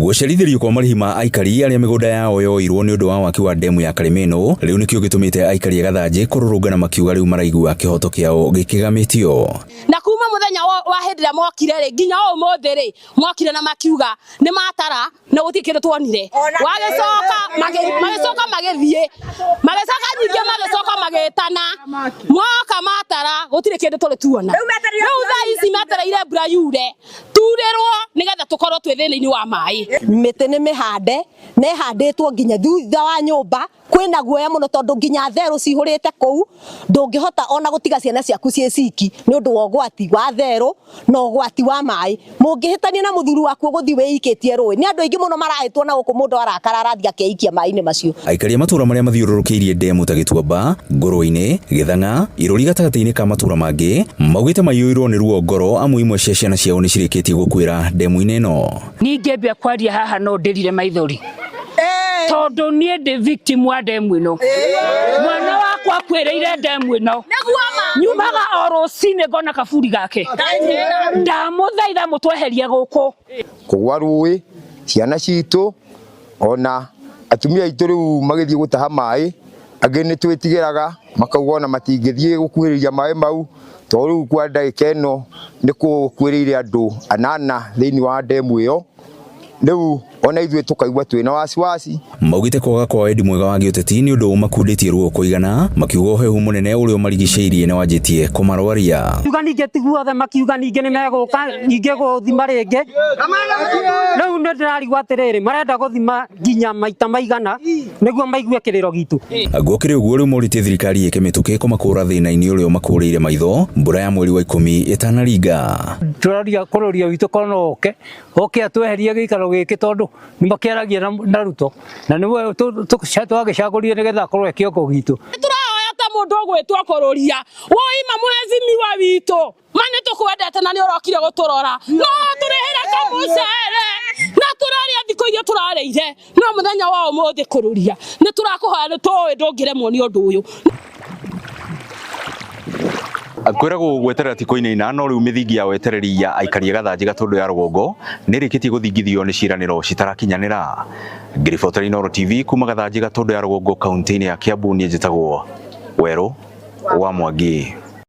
Gũcerithĩrio kwa marĩhi ma aikari arĩa mĩgũnda yao yoirwo nĩ ũndũ wa waki wa ndemu ya Karĩmĩnũ rĩu nĩkĩo gĩtũmĩte aikari a Gathanjĩ kũrũrũngana makiuga rĩu maraigua kĩhoto kĩao gĩkĩgamĩtio. Na kuma muthenya wa hĩndĩ ĩrĩa mokire rĩ nginya ũmũthĩ rĩ mokire na makiuga nĩ matara na gũtirĩ kĩndũ tuonire. Wagĩcoka magĩcoka magĩthiĩ magĩcoka ningĩ magĩcoka magĩtana moka matara gũtirĩ kĩndũ tũrĩ tuona. Rĩu thaa ici metereire mbura yure turĩrwo nĩgetha tũkorwo twĩ thĩna-inĩ wa maĩ. Mĩtĩ nĩ mĩhande na ĩhandĩtwo nginya thutha wa nyũmba kwĩna guoya mũno tondũ nginya therũ cihũrĩte kũu ndũngĩhota ona gũtiga ciana ciaku ciĩ ciki nĩ ũndũ wa ũgwati wa therũ na ũgwati wa maĩ. Mũngĩhĩtania na mũthuri waku ũgũthiĩ wĩikĩtie rũĩ. Nĩ andũ aingĩ mũno marahĩtwo na gũkũ mũndũ arakara arathiĩ akeikia maĩ-inĩ macio. Aikari a matũra marĩa mathiũrũrũkĩirie ndemu ta Gĩtuamba, Ngũrũe-inĩ, Gĩthang'a, Irũri gatagatĩ-inĩ ka matũra mangĩ maugĩte maiyũirwo nĩ ruo ngoro amu imwe cia ciana ciao nĩ cirĩkĩtie gũkuĩra ndemu-inĩ ĩno. Ningĩambia kwaria haha no ndĩrire maithori tondũ niĩ ndĩ victim wa ndemu ĩno. Mwana wakwa akuĩrĩire ndemu ĩno. Nyumaga o rũcinĩ ngona kaburi gake. Ndamũthaitha mũtweherie gũkũ. Kũgwa rũĩ ciana citũ ona atumia aitũ rĩu magĩthiĩ gũtaha maĩ angĩ nĩ twĩtigĩraga makauga ona matingĩthiĩ gũkuhĩrĩria maĩ mau tondũ rĩu kwa ndagĩka ĩno nĩ kũkuĩrĩire andũ anana thĩinĩ wa ndemu ĩyo rĩu ona ithuĩ tũkaigua twĩna wasiwasi. Maugĩte kwaga kwa wendi mwega wa gĩũteti nĩ ũndũ ũmakundĩtie ruo kũigana makiuga ũhehu mũnene ũrĩa ũmarigicĩirie nĩ wanjĩtie kũmarwaria. Kiuga ningĩ ti guothe makiuga ningĩ nĩ megũka ningĩ gũthima rĩngĩ. Rĩu nĩ ndĩrarigwo atĩrĩrĩ marenda gũthima nginya maita maigana nĩguo maigue kĩrĩro gitũ. Gũkĩrĩ ũguo rĩu morĩtie thirikari ĩke mĩtũkĩ kũmakũra thĩna-inĩ ũrĩa ũmakũrĩire maitho mbura ya mweri wa 10 ĩtanaringa. Tũraria kũrũria witũ korwo no oke oke atweherie gĩikaro gĩkĩ tondũ nĩ makĩaragia na Ruto na nĩwe twagĩcagũrire nĩgetha akorwo e kĩongo gitũ. Tũrahoya ta mũndũ ũgwĩtwo kũrũria woima mũhecimiwa witũ ma nĩ tũkwendete na nĩ ũrokire gũtũrora no tũrĩhĩre kamũcere na tũrarĩa thikũ iria tũrarĩire no mũthenya wa ũmũthĩ kũrũria nĩ tũrakũhoya nĩ tũĩ ndũngĩremwo nĩ ũndũ ũyũ. Kwĩragwo gweterera ti kũinaina no rĩu mĩthingi ya wetereri ya aikari a Gathanjĩ Gatũndũ ya rũgongo nĩ ĩrĩkĩtie gũthingithio nĩ ciĩranĩro citarakinyanĩra. Ngĩribotera Inooro TV kuma Gathanjĩ Gatũndũ ya rũgongo kaunti-inĩ ya Kiambu niĩ njĩtagwo Werũ wa Mwangi.